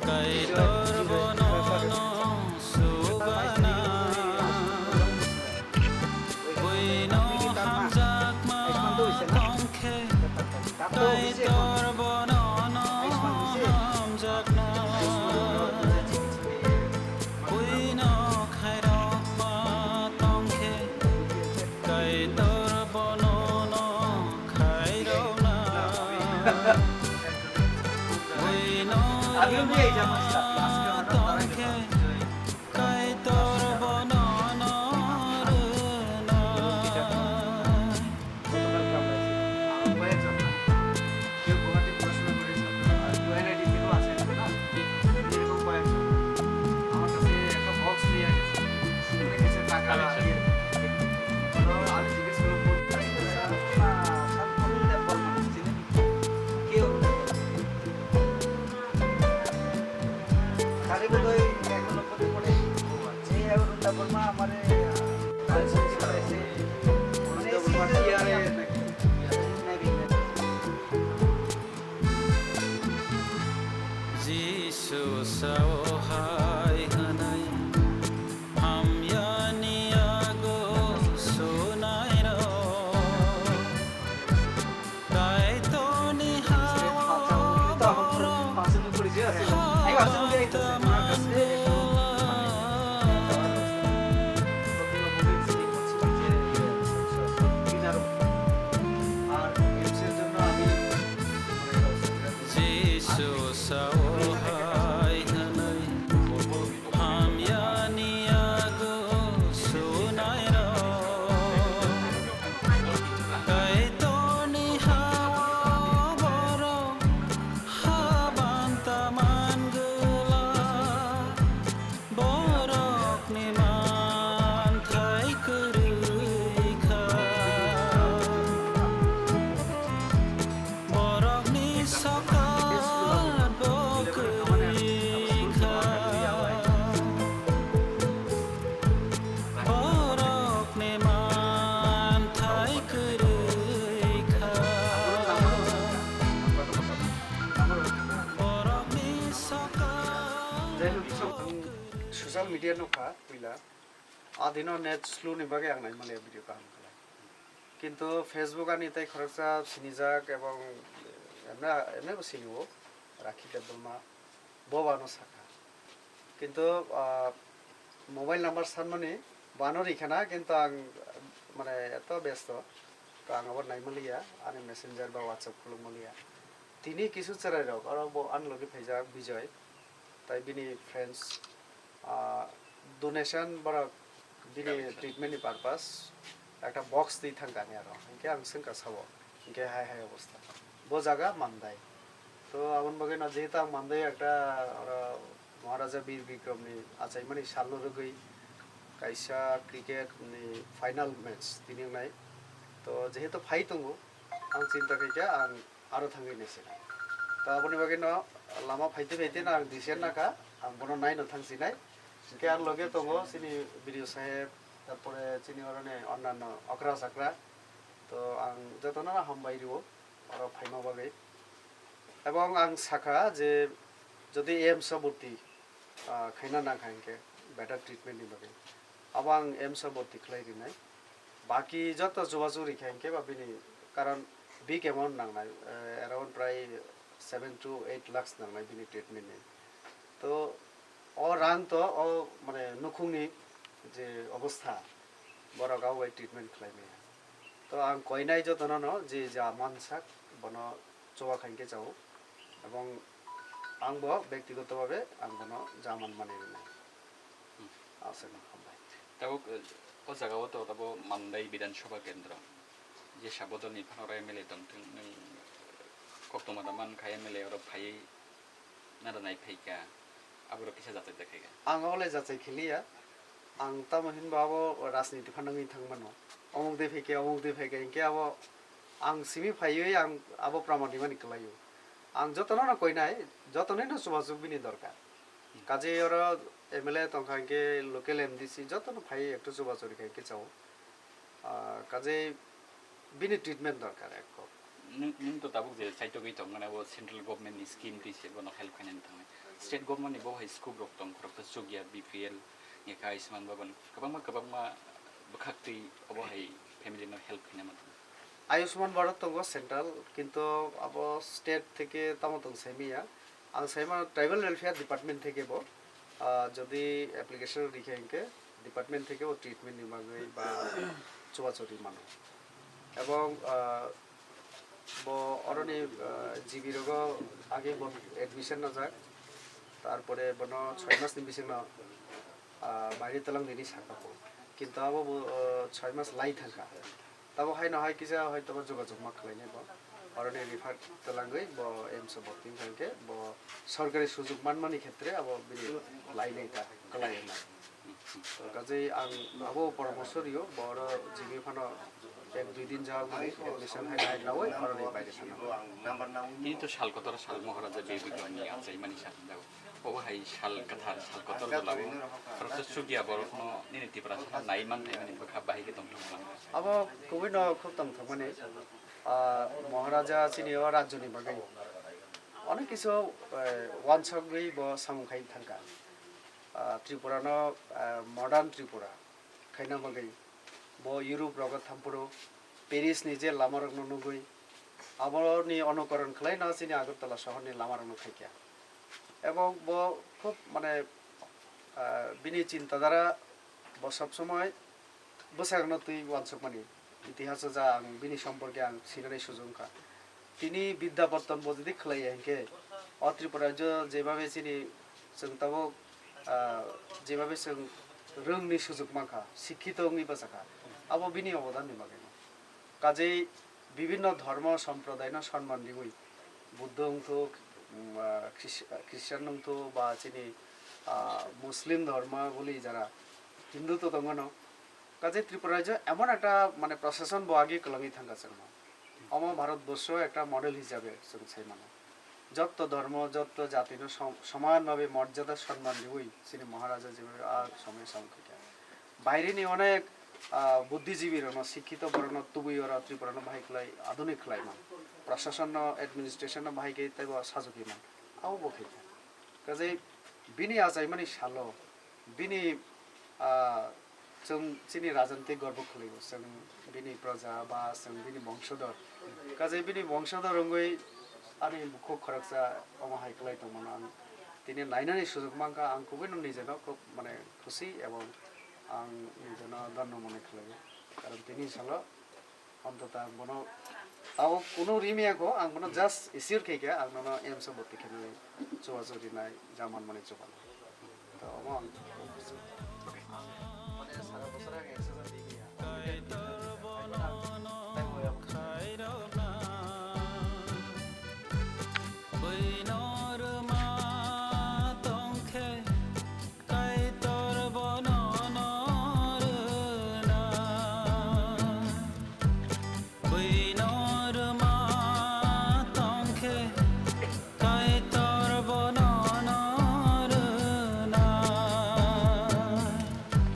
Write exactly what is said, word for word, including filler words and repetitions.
Kaitor bono no subana, buino hamjakma tongkhe. Kaitor bono no hamjakna, buino khairokma tongkhe. Kaitor bono no khairokna, buino rwma tongkhe. Kaitor bono no rwnai. গতকালকে আমরা এসেছিলাম। আরো কয়েকজন না। কেউ গুয়াহাটি পড়াশোনা করে ছাত্র, আর কেউ এনআইটি থেকেও আছে এখন না। এরকম কয়েকজন। আমার কাছে একটা বক্স নিয়ে গেছে। সেখানে কিছু টাকা আচ্ছা। দিয়ে রেখেছে। তো আমি জিজ্ঞেস করলাম, "কোন?" কেউ তারে বোধহয় এখনো মনে পড়ে। যে অরুণ দেববর্মা আমারে, আহ, তার সঙ্গে করেছে। মানে, অরুণ দেববর্মা সিরিয়াল টিআরএ নাকি? Jisu sao hai hwnwi hamyani yago sunairok. Kaitorni ha-o borok habang tangwi Jisu sao hai hwnwi hamyani yago sunairok. Kaitorni ha-o borok habang ta man glak, borokni manthai kwrwi kha. Borokni sokat bo kwrwi kha. Borokni manthai kwrwi kha. Borokni sokat. Social media nukha puila. Adino net slow ni bagwi ang naimaliya video kaham khlai. Kintu Facebook ani tei khoroksa sinijak ebong emne, emne bo sinio Rakhi Debbarma bo ano sakha. Kintu, ah, mobile number sanmani bo ano rikhana, kintu ang mane eto besto, to ang abo naimaliya, ani messenger ba WhatsApp khulukmaliya. Tini kisu chwrairok, oro bo ani logi phaijak Bijoy, tai bini friends, ah, donation borok bini treatment ni purpose ekta box twi thangkha ani aro. Hinkhe ang swngkha sabo, hinkhe hai hai obostha. Bo jaga Mandai. To aboni bagwi no jehetu ang Mandai ekta oro Maharaja Bir Bikram ni achaimani salno rwgwi kaisa cricket ni final match tini wngnai. To jehetu phai tongo, ang chinta khaikha ang aro thangwi naisinai. To aboni bagwi no lama phaite phaite no ang decision nakha, ang bono naino thangsinai. Hinkhe ang loge tongo chini B D O saheb, tarpore chini oroni onnanno okra chakra. To ang jotono hambai rio oro phaima bagwi. Ebong ang sakha je jodi AIIMS o bhorti, ah, khaina nangkha hinkhe better treatment ni bagwi, abo ang AIIMS o bhorti khlai rinai. Baki joto chubachu rikha hinkhe ba bini, karon big amount nangnai, eh, around prai seven to eight lakhs nangnai bini treatment ni. To o rang to o mane nukhungni je obostha, borok abo bai treatment khlai maya. To ang koinai jotono no je ja mansak bono chuba khaikhe chao, ebong ang bo bektigoto bhabe ang bono ja man mani rwnai. Hmm. Aswk no hambai. Tabuk, eh, o jaga o to tabo Mandai Bidhan Sabha Kendra, je sabodolni phano oro M L A tongthwng, nwng koktwma da mankha M L A oro phaiwi nada nai phaikha, aborok kisa jachai da khaikha. Ang abo le jachai khiliya, ang tamo hinba abo rajniti phano wngwi thangmano, omuk de phaikha, omuk de phaikha, hinkhe abo ang simi phaiwi ang abo praman rimani kwlaio. Ang jotono no koinai, jotonino chubachu bini dorkar. Kaje oro M L A tongkha hinkhe local M D C jotono phaiwi ekto chubachu rikha hinkhe chao. Ah, kaje bini treatment dorkar ekko. Nwng nwng to tabuk je saitogwi tongmani abo central government ni scheme twi se bono help khainani thangnai. State government ni bo hai scope rok tong khoroksa chukya B P L, ekha Ayushman Bhavan kwbangma kwbangma bwkhak twi obo hai family no help khaina manthogo. Ayushman Bharat tongo central, kintu abo state theke tamo tong saimaya. Ang saima tribal welfare department theke bo, ah, jodi application rikha hinkhe department theke bo treatment ni bagwi ba chubachu ri mano. Ebong, ah, bo oroni, ah, G B rogo age bo admission najak, tarpore bono choi mas ni bisingno, ah, baire twlang dini sakha bo. Kintu abo bo, ah, choi mas lai thangkha. Tabo haino hai kisa hoitoba jogajog ma khlainai bo. Oroni refer twlangwi bo AIIMS o bhorti wngkha hinkhe bo sorkari sujuk manmani khetre abo bini lainai ta, kwlai wngnai. Kaje ang abo poramorso rio, bo oro G B phano ek dui din jagmani admission hai nai lawi oroni baire thangna. Tini to sal kotor sal Maharaja Birbikromni achaimani sal hinjago. Obo hai sal kwthar, sal kotor jolao khoroksa chukya borokno nini Tiprasa nai man phaimani bwkha bahai khe tongthok lang. Abo kubui no khub tongthokmani, ah, Maharaja chini o rajyoni bagwi onek kisu, eh, wansokgwi bo samung khai thangkha. Ah, Tripura no, ah, modern Tripura khaina bagwi bo Europe rogo thampuru Paris ni je lama rokno nugwi aboni onukoron khlaino chini Agartala sohorni lama rokno khaikha. Ebong bo khub mane, ah, bini chintadara bo sob somoi bwsakno twi wansukmani. Itihaso ja ang bini somporke ang sinani sujung kha. Tini Vidya Pattan bo jodi khlaiya hinkhe o Tripura rajyo jebabe chini chwng tabuk, ah, jebabe chwng rwngni sujug mankha, sikkito wngwi bachakha, abo bini obodanni bagwi. Kajei bibinno dhormo somprodaino sonman riwi, Buddho wngthok, mm, ah, Chris-, Christian wngthok ba chini, ah, Muslim dhormo boli jara Hindu to tongmano. Kajei Tripura rajyo emon ekta mane proshason bo agi kwlangwi thangkha chwngno. Omo Bharat borsho ekta model hisabe chwng sai mano. Jotto dhormo, jotto jatino som-, soman bhabe morjada sonman riwi chini Maharaja jebabe a somoy samung khaikha. Bairini onek, ah, buddhijibi rokno, sikkito borokno tubui oro Tripura no bahai khlai, adhunik khlai man. Proshason no, administration no bahai khe teibo sajagwi man. Abo bo khaikha. Kajei bini achaimani salo, bini, ah, chwng chini rajanti gorbo khwlaio, chwng bini proja ba chwng bini bongsodor. Kajei bini bongsodor wngwi ani bukhuk khoroksa omo hai khlai tongmano ang tini nainani sujug mankha, ang kubuino nijeno khub mane khusi ebong ang nijeno dhonno mone khlaio. Karon tini salo Ontota ang bono tabo kunu rimya kho, ang bono just assure khaikha, ang nono AIIMS o bhorti khenai chubachu rinai, jaman mani chubano. To omo ang